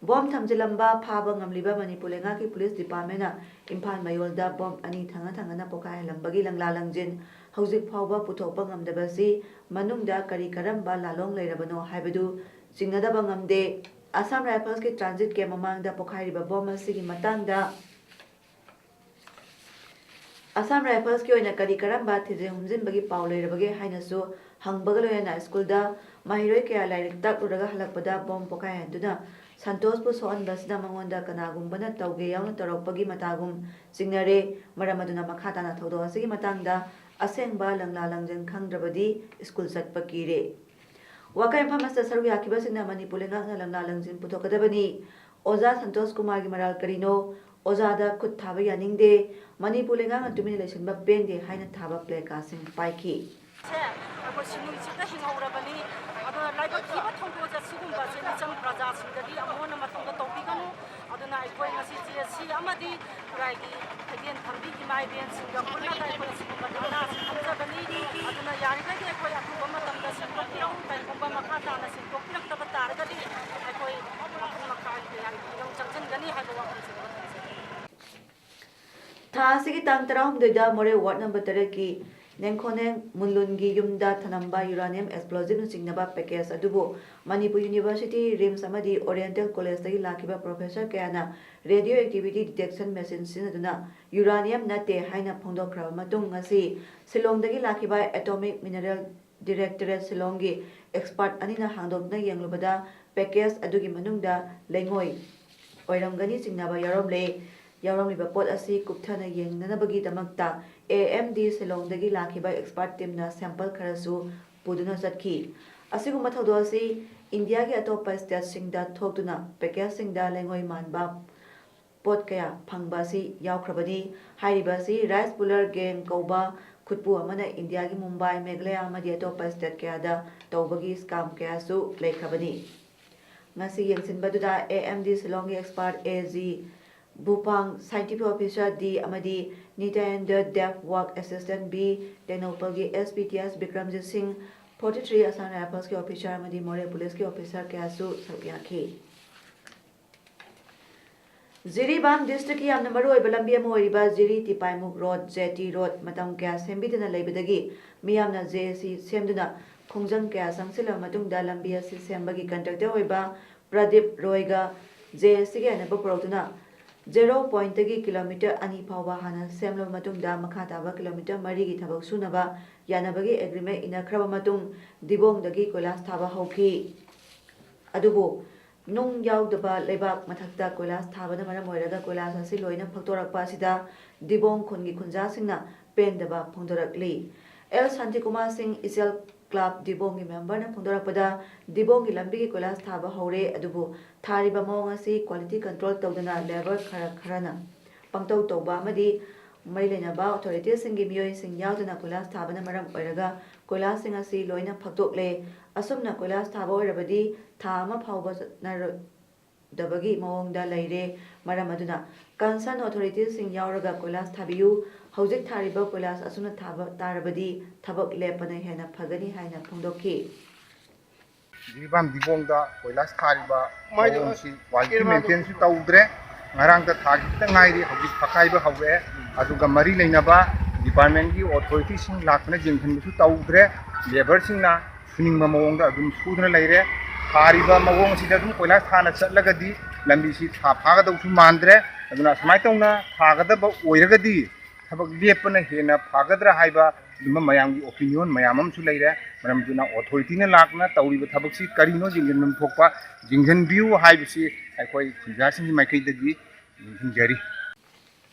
ꯕꯣꯝ ꯊꯝꯖꯤꯜꯂꯝꯕ ꯐꯥꯕ ꯉꯝꯂꯤꯕ ꯃꯅꯤꯄꯨꯔ ꯂꯩꯉꯥꯛꯀꯤ ꯄꯨꯂꯤꯁ ꯗꯤꯄꯥꯔꯠꯃꯦꯟꯅ ꯏꯝꯐꯥꯜ ꯃꯌꯣꯜꯗ ꯕꯣꯝ ꯑꯅꯤ ꯊꯪꯅ ꯊꯪꯅꯅ ꯄꯣꯈꯥꯏꯍꯜꯂꯝꯕꯒꯤ ꯂꯪꯂꯥ ꯂꯪꯖꯤꯟ ꯍꯧꯖꯤꯛ ꯐꯥꯎꯕ ꯄꯨꯊꯣꯛꯄ ꯉꯝꯗꯕꯁꯤ ꯃꯅꯨꯡꯗ ꯀꯔꯤ ꯀꯔꯝꯕ ꯂꯥꯂꯣꯡ ꯂꯩꯔꯕꯅꯣ ꯍꯥꯏꯕꯗꯨ ꯆꯤꯡꯅꯗꯕ ꯉꯝꯗꯦ꯫ ꯑꯁꯥꯝ ꯔꯥꯏꯐꯜꯁꯀꯤ ꯇ꯭ꯔꯥꯟꯖꯤꯠ ꯀꯦꯝ ꯃꯃꯥꯡꯗ ꯄꯣꯈꯥꯏꯔꯤꯕ ꯕꯣꯝ ꯑꯁꯤꯒꯤ ꯃꯇꯥꯡꯗ ꯑꯁꯥꯝ ꯔꯥꯏꯐꯜꯁꯀꯤ ꯑꯣꯏꯅ ꯀꯔꯤ ꯀꯔꯝꯕ ꯊꯤꯖꯤꯟ ꯍꯨꯝꯖꯤꯟꯕꯒꯤ ꯄꯥꯎ ꯂꯩꯔꯕꯒꯦ ꯍꯥꯏꯅꯁꯨ ꯍꯪꯕꯒ ꯂꯣꯏꯅꯅ ꯁ꯭ꯀꯨꯜꯗ ꯃꯍꯩꯔꯣꯏ ꯀꯌꯥ ꯂꯥꯏꯔꯤꯛ ꯇꯥꯛꯂꯨꯔꯒ ꯍꯜꯂꯛꯄꯗ ꯕꯣꯝ ꯄꯣꯈꯥꯏꯍꯟꯗꯨꯅ ꯁꯟꯇꯣꯁꯄꯨ ꯁꯣꯛꯍꯟꯕꯁꯤꯗ ꯃꯉꯣꯟꯗ ꯀꯅꯥꯒꯨꯝꯕꯅ ꯇꯧꯒꯦ ꯌꯥꯎꯅ ꯇꯧꯔꯛꯄꯒꯤ ꯃꯇꯥꯒꯨꯝ ꯆꯤꯡꯅꯔꯦ꯫ ꯃꯔꯝ ꯑꯗꯨꯅ ꯃꯈꯥ ꯇꯥꯅ ꯊꯧꯗꯣꯛ ꯑꯁꯤꯒꯤ ꯃꯇꯥꯡꯗ ꯑꯁꯦꯡꯕ ꯂꯪꯂꯥ ꯂꯪꯖꯟ ꯈꯪꯗ꯭ꯔꯕꯗꯤ ꯁ꯭ꯀꯨꯜ ꯆꯠꯄ ꯀꯤꯔꯦ꯫ ꯋꯥꯀꯠ ꯃꯐꯝ ꯑꯁꯤꯗ ꯁꯔꯨꯛ ꯌꯥꯈꯤꯕꯁꯤꯡꯅ ꯃꯅꯤꯄꯨꯔ ꯂꯩꯉꯥꯛꯅ ꯂꯪꯂꯥ ꯂꯪꯖꯤꯟ ꯄꯨꯊꯣꯛꯀꯗꯕꯅꯤ꯫ ꯑꯣꯖꯥ ꯁꯟꯇꯣꯁ ꯀꯨꯃꯥꯔꯒꯤ ꯃꯔꯥꯜ ꯀꯔꯤꯅꯣ? ꯑꯣꯖꯥꯗ ꯈꯨꯠ ꯊꯥꯕ ꯌꯥꯅꯤꯡꯗꯦ꯫ ꯃꯅꯤꯄꯨꯔ ꯂꯩꯉꯥꯛꯅ ꯇꯨꯃꯤꯟꯅ ꯂꯩꯁꯤꯟꯕ ꯄꯦꯟꯗꯦ ꯍꯥꯏꯅ ꯊꯥꯕ ꯄ꯭ꯂꯦ ꯀꯥꯔꯗꯁꯤꯡ ꯄꯥꯏꯈꯤ꯫ ꯁꯦ, ꯑꯩꯈꯣꯏ ꯁꯤꯅꯨꯡꯁꯤꯠꯇ ꯍꯤꯡꯍꯧꯔꯕꯅꯤ꯫ ꯑꯗꯨꯅ ꯂꯥꯏꯕꯛ ꯊꯤꯕ ꯊꯧꯗꯣꯛꯁꯦ ꯁꯤꯒꯨꯝꯕꯁꯦ ꯃꯤꯆꯝ ꯄ꯭ꯔꯖꯥꯁꯤꯡꯗꯒꯤ ꯑꯃꯨꯛ ꯍꯟꯅ ꯃꯇꯨꯡꯗ ꯇꯧꯕꯤꯒꯅꯨ꯫ ꯑꯗꯨꯅ ꯑꯩꯈꯣꯏ ꯉꯁꯤ ꯖꯦ ꯑꯦꯁ ꯁꯤ ꯑꯃꯗꯤ ꯈꯨꯔꯥꯏꯒꯤ ꯐꯩꯒꯦꯟ ꯊꯝꯕꯤ ꯏꯃꯥ ꯏꯕꯦꯟꯁꯤꯡꯒ ꯄꯨꯜꯂꯒ ꯑꯩꯈꯣꯏ ꯁꯤꯒꯨꯝꯕ ꯙꯔꯅꯥꯁꯤ ꯐꯝꯖꯕꯅꯤ꯫ ꯑꯗꯨꯅ ꯌꯥꯔꯤꯈꯩꯗꯤ ꯑꯩꯈꯣꯏ ꯑꯊꯨꯕ ꯃꯇꯝꯗ ꯁꯦꯡꯗꯣꯛꯄꯤꯔꯛꯎ꯫ ꯀꯔꯤꯒꯨꯝꯕ ꯃꯈꯥ ꯇꯥꯅ ꯁꯦꯡꯗꯣꯛꯄꯤꯔꯛꯇꯕ ꯇꯥꯔꯒꯗꯤ ꯑꯩꯈꯣꯏ ꯃꯈꯜ ꯃꯈꯥ ꯀꯌꯥꯒꯤ ꯐꯤꯕꯝ ꯆꯪꯁꯤꯟꯒꯅꯤ ꯍꯥꯏꯕ ꯋꯥꯐꯝꯁꯤꯃ ꯊꯝꯖꯒꯦ꯫ ꯊꯥ ꯑꯁꯤꯒꯤ ꯇꯥꯡ ꯇꯔꯥꯍꯨꯝꯗꯣꯏꯗ ꯃꯣꯔꯦ ꯋꯥꯔꯗ ꯅꯝꯕꯔ ꯇꯔꯦꯠꯀꯤ ꯅꯦꯡꯈꯣꯅꯦꯡ ꯃꯨꯟꯂꯨꯟꯒꯤ ꯌꯨꯝꯗ ꯊꯅꯝꯕ ꯌꯨꯔꯥꯅꯤꯌꯝ ꯑꯦꯛꯁꯄ꯭ꯂꯣꯖꯤꯞꯅ ꯆꯤꯡꯅꯕ ꯄꯦꯀꯦꯖ ꯑꯗꯨꯕꯨ ꯃꯅꯤꯄꯨꯔ ꯌꯨꯅꯤꯚꯔꯁꯤꯇꯤ, ꯔꯤꯝꯁ ꯑꯃꯗꯤ ꯑꯣꯔꯤꯌꯦꯟꯇꯦꯜ ꯀꯣꯂꯦꯖꯇꯒꯤ ꯂꯥꯛꯈꯤꯕ ꯄ꯭ꯔꯣꯐꯦꯁꯔ ꯀꯌꯥꯅ ꯔꯦꯗꯤꯑꯣ ꯑꯦꯛꯇꯤꯚꯤꯇꯤ ꯗꯤꯇꯦꯛꯁꯟ ꯃꯦꯁꯤꯟ ꯁꯤꯖꯤꯟꯅꯗꯨꯅ ꯌꯨꯔꯥꯅꯤꯌꯝ ꯅꯠꯇꯦ ꯍꯥꯏꯅ ꯐꯣꯡꯗꯣꯛꯈ꯭ꯔꯕ ꯃꯇꯨꯡ, ꯉꯁꯤ ꯁꯤꯂꯣꯡꯗꯒꯤ ꯂꯥꯛꯈꯤꯕ ꯑꯦꯇꯣꯃꯤꯛ ꯃꯤꯅꯔꯦꯜ ꯗꯤꯔꯦꯛꯇꯣꯔꯦꯠ ꯁꯤꯂꯣꯡꯒꯤ ꯑꯦꯛꯁꯄꯥꯔꯠ ꯑꯅꯤꯅ ꯍꯥꯡꯗꯣꯛꯇꯨꯅ ꯌꯦꯡꯂꯨꯕꯗ ꯄꯦꯀꯦꯖ ꯑꯗꯨꯒꯤ ꯃꯅꯨꯡꯗ ꯂꯩꯉꯣꯏ ꯑꯣꯏꯔꯝꯒꯅꯤ ꯆꯤꯡꯅꯕ ꯌꯥꯎꯔꯝꯂꯦ꯫ ꯌꯥꯎꯔꯝꯂꯤꯕ ꯄꯣꯠ ꯑꯁꯤ ꯀꯨꯞꯊꯅ ꯌꯦꯡꯅꯅꯕꯒꯤꯗꯃꯛꯇ ꯑꯦ ꯑꯦꯝ ꯗꯤ ꯁꯤꯂꯣꯡꯗꯒꯤ ꯂꯥꯛꯈꯤꯕ ꯑꯦꯛꯁꯄꯥꯔꯠ ꯇꯤꯝꯅ ꯁꯦꯝꯄꯜ ꯈꯔꯁꯨ ꯄꯨꯗꯨꯅ ꯆꯠꯈꯤ꯫ ꯑꯁꯤꯒꯨꯝꯕ ꯊꯧꯗꯣꯛ ꯑꯁꯤ ꯏꯟꯗꯤꯌꯥꯒꯤ ꯑꯇꯣꯞꯄ ꯁ꯭ꯇꯦꯠꯁꯤꯡꯗ ꯊꯣꯛꯇꯨꯅ ꯄꯦꯀꯦꯖꯁꯤꯡꯗ ꯂꯩꯉꯣꯏ ꯃꯥꯟꯕ ꯄꯣꯠ ꯀꯌꯥ ꯐꯪꯕ ꯑꯁꯤ ꯌꯥꯎꯈ꯭ꯔꯕꯅꯤ꯫ ꯍꯥꯏꯔꯤꯕ ꯑꯁꯤ ꯔꯥꯏꯁ ꯄꯨꯂꯔ ꯒꯦꯡ ꯀꯧꯕ ꯈꯨꯠꯄꯨ ꯑꯃꯅ ꯏꯟꯗꯤꯌꯥꯒꯤ ꯃꯨꯝꯕꯥꯏ, ꯃꯦꯘꯥꯂꯌꯥ ꯑꯃꯗꯤ ꯑꯇꯣꯞꯄ ꯁ꯭ꯇꯦꯠ ꯀꯌꯥꯗ ꯇꯧꯕꯒꯤ ꯁ꯭ꯀꯥꯝ ꯀꯌꯥꯁꯨ ꯂꯩꯈ꯭ꯔꯕꯅꯤ꯫ ꯉꯁꯤ ꯌꯦꯡꯁꯤꯟꯕꯗꯨꯗ ꯑꯦ ꯑꯦꯝ ꯗꯤ ꯁꯤꯂꯣꯡꯒꯤ expert A G Bhupang, scientific officer D ꯑꯃꯗꯤ Nityendra Deb, work assistant B, ꯇꯦꯡꯅꯧꯄꯜꯒꯤ S P T S Bikramjit Singh, forty three Assam ꯔꯥꯏꯐꯜꯁꯀꯤ ꯑꯣꯐꯤꯁꯥꯔ ꯑꯃꯗꯤ ꯃꯣꯔꯦ ꯄꯨꯂꯤꯁꯀꯤ ꯑꯣꯐꯤꯁꯥꯔ ꯀꯌꯥꯁꯨ ꯁꯔꯨꯛ ꯌꯥꯈꯤ꯫ ꯖꯤꯔꯤꯕꯥꯝ ꯗꯤꯁꯇ꯭ꯔꯤꯛꯀꯤ ꯌꯥꯝꯅ ꯃꯔꯨꯑꯣꯏꯕ ꯂꯝꯕꯤ ꯑꯃ ꯑꯣꯏꯔꯤꯕ ꯖꯤꯔꯤ ꯇꯤꯄꯥꯏꯃꯨꯛ ꯔꯣꯗ, ꯖꯦ ꯇꯤ ꯔꯣꯗ, ꯃꯇꯝ ꯀꯌꯥ ꯁꯦꯝꯕꯤꯗꯅ ꯂꯩꯕꯗꯒꯤ ꯃꯤꯌꯥꯝꯅ ꯖꯦ ꯑꯦ ꯁꯤ ꯁꯦꯝꯗꯨꯅ ꯈꯣꯡꯖꯪ ꯀꯌꯥ ꯆꯪꯁꯤꯜꯂꯕ ꯃꯇꯨꯡꯗ ꯂꯝꯕꯤ ꯑꯁꯤ ꯁꯦꯝꯕꯒꯤ ꯀꯟꯇ꯭ꯔꯦꯛꯇꯔ ꯑꯣꯏꯕ ꯄ꯭ꯔꯗꯤꯞ ꯔꯣꯏꯒ ꯖꯦ ꯑꯦ ꯁꯤꯒꯤ ꯌꯥꯅꯕ ꯄꯨꯔꯛꯇꯨꯅ ꯖꯦꯔꯣ ꯄꯣꯏꯟꯠꯇꯒꯤ ꯀꯤꯂꯣꯃꯤꯇꯔ ꯑꯅꯤ ꯐꯥꯎꯕ ꯍꯥꯟꯅ ꯁꯦꯝꯂꯕ ꯃꯇꯨꯡꯗ ꯃꯈꯥ ꯇꯥꯕ ꯀꯤꯂꯣꯃꯤꯇꯔ ꯃꯔꯤꯒꯤ ꯊꯕꯛ ꯁꯨꯅꯕ ꯌꯥꯅꯕꯒꯤ ꯑꯦꯒ꯭ꯔꯤꯃꯦꯟ ꯏꯟꯅꯈ꯭ꯔꯕ ꯃꯇꯨꯡ ꯗꯤꯕꯣꯡꯗꯒꯤ ꯀꯣꯏꯂꯥꯁ ꯊꯥꯕ ꯍꯧꯈꯤ꯫ ꯑꯗꯨꯕꯨ ꯅꯨꯡ ꯌꯥꯎꯗꯕ ꯂꯩꯕꯥꯛ ꯃꯊꯛꯇ ꯀꯣꯏꯂꯥꯁ ꯊꯥꯕꯅ ꯃꯔꯝ ꯑꯣꯏꯔꯒ ꯀꯣꯏꯂꯥꯁ ꯑꯁꯤ ꯂꯣꯏꯅ ꯐꯛꯇꯣꯔꯛꯄ ꯑꯁꯤꯗ ꯗꯤꯕꯣꯡ ꯈꯨꯟꯒꯤ ꯈꯨꯟꯖꯥꯁꯤꯡꯅ ꯄꯦꯟꯗꯕ ꯐꯣꯡꯗꯣꯔꯛꯂꯤ꯫ ꯑꯦꯜ ꯁꯥꯟꯇꯤꯀꯨꯃꯥꯔ ꯁꯤꯡ, ꯏꯆꯦꯜ ꯀ꯭ꯂꯕ ꯗꯤꯕꯣꯡꯒꯤ ꯃꯦꯝꯕꯔꯅ ꯐꯣꯡꯗꯣꯔꯛꯄꯗ, ꯗꯤꯕꯣꯡꯒꯤ ꯂꯝꯕꯤꯒꯤ ꯀꯣꯏꯂꯥꯁ ꯊꯥꯕ ꯍꯧꯔꯦ, ꯑꯗꯨꯕꯨ ꯊꯥꯔꯤꯕ ꯃꯑꯣꯡ ꯑꯁꯤ ꯀ꯭ꯋꯥꯂꯤꯇꯤ ꯀꯟꯇ꯭ꯔꯣꯜ ꯇꯧꯗꯅ ꯂꯦꯕꯔ ꯈꯔ ꯈꯔꯅ ꯄꯪꯇꯧ ꯇꯧꯕ ꯑꯃꯗꯤ ꯃꯔꯤ ꯂꯩꯅꯕ ꯑꯣꯊꯣꯔꯤꯇꯤꯁꯤꯡꯒꯤ ꯃꯤꯑꯣꯏꯁꯤꯡ ꯌꯥꯎꯗꯅ ꯀꯣꯏꯂꯥꯁ ꯊꯥꯕꯅ ꯃꯔꯝ ꯑꯣꯏꯔꯒ ꯀꯣꯏꯂꯥꯁꯁꯤꯡ ꯑꯁꯤ ꯂꯣꯏꯅ ꯐꯛꯇꯣꯛꯂꯦ꯫ ꯑꯁꯨꯝꯅ ꯀꯣꯏꯂꯥꯁ ꯊꯥꯕ ꯑꯣꯏꯔꯕꯗꯤ ꯊꯥ ꯑꯃ ꯐꯥꯎꯕ ꯆꯠꯅꯔꯣꯏꯗꯕꯒꯤ ꯃꯑꯣꯡꯗ ꯂꯩꯔꯦ꯫ ꯃꯔꯝ ꯑꯗꯨꯅ ꯀꯟꯁꯔꯟ ꯑꯣꯊꯣꯔꯤꯇꯤꯁꯤꯡ ꯌꯥꯎꯔꯒ ꯀꯣꯏꯂꯥꯁ ꯊꯥꯕꯤꯌꯨ꯫ ꯍꯧꯖꯤꯛ ꯊꯥꯔꯤꯕ ꯀꯣꯏꯂꯥꯁ ꯑꯁꯨꯝꯅ ꯊꯥꯕ ꯇꯥꯔꯕꯗꯤ ꯊꯕꯛ ꯂꯦꯞꯄꯅ ꯍꯦꯟꯅ ꯐꯒꯅꯤ ꯍꯥꯏꯅ ꯐꯣꯡꯗꯣꯛꯈꯤ꯫ ꯖꯤꯔꯤꯕꯥꯝ ꯗꯤꯕꯣꯡꯗ ꯀꯣꯏꯂꯥꯁ ꯊꯥꯔꯤꯕ ꯃꯑꯣꯡꯁꯤ ꯀ꯭ꯋꯥꯂꯤꯇꯤ ꯃꯦꯟꯇꯦꯟꯁꯨ ꯇꯧꯗ꯭ꯔꯦ꯫ ꯉꯔꯥꯡꯇ ꯊꯥꯈꯤꯕꯇ ꯉꯥꯏꯔꯤ, ꯍꯧꯖꯤꯛ ꯐꯛꯀꯥꯏꯕ ꯍꯧꯔꯛꯑꯦ꯫ ꯑꯗꯨꯒ ꯃꯔꯤ ꯂꯩꯅꯕ ꯗꯤꯄꯥꯔꯠꯃꯦꯟꯒꯤ ꯑꯣꯊꯣꯔꯤꯇꯤꯁꯤꯡ ꯂꯥꯛꯇꯅ ꯌꯦꯡꯁꯤꯟꯕꯁꯨ ꯇꯧꯗ꯭ꯔꯦ꯫ ꯂꯦꯕꯔꯁꯤꯡꯅ ꯁꯨꯅꯤꯡꯕ ꯃꯑꯣꯡꯗ ꯑꯗꯨꯝ ꯁꯨꯗꯨꯅ ꯂꯩꯔꯦ꯫ ꯊꯥꯔꯤꯕ ꯃꯑꯣꯡꯁꯤꯗ ꯑꯗꯨꯝ ꯀꯣꯏꯂꯥꯁ ꯊꯥꯅ ꯆꯠꯂꯒꯗꯤ ꯂꯝꯕꯤꯁꯤ ꯊꯥ ꯐꯥꯒꯗꯧꯁꯨ ꯃꯥꯟꯗ꯭ꯔꯦ꯫ ꯑꯗꯨꯅ ꯑꯁꯨꯃꯥꯏꯅ ꯇꯧꯅ ꯊꯥꯒꯗꯕ ꯑꯣꯏꯔꯒꯗꯤ ꯊꯕꯛ ꯂꯦꯞꯄꯅ ꯍꯦꯟꯅ ꯐꯒꯗ꯭ꯔꯥ ꯍꯥꯏꯕ ꯑꯗꯨꯝꯕ ꯃꯌꯥꯝꯒꯤ ꯑꯣꯄꯤꯅꯤꯌꯟ ꯃꯌꯥꯝ ꯑꯃꯁꯨ ꯂꯩꯔꯦ꯫ ꯃꯔꯝ ꯑꯗꯨꯅ ꯑꯣꯊꯣꯔꯤꯇꯤꯅ ꯂꯥꯛꯇꯨꯅ ꯇꯧꯔꯤꯕ ꯊꯕꯛꯁꯤ ꯀꯔꯤꯅꯣ ꯌꯦꯡꯁꯤꯟꯐꯝ ꯊꯣꯛꯄ ꯌꯦꯡꯁꯤꯟꯕꯤꯌꯨ ꯍꯥꯏꯕꯁꯤ ꯑꯩꯈꯣꯏ ꯈꯨꯟꯖꯥꯁꯤꯡꯒꯤ ꯃꯥꯏꯀꯩꯗꯒꯤ ꯅꯤꯡꯁꯤꯡꯖꯔꯤ꯫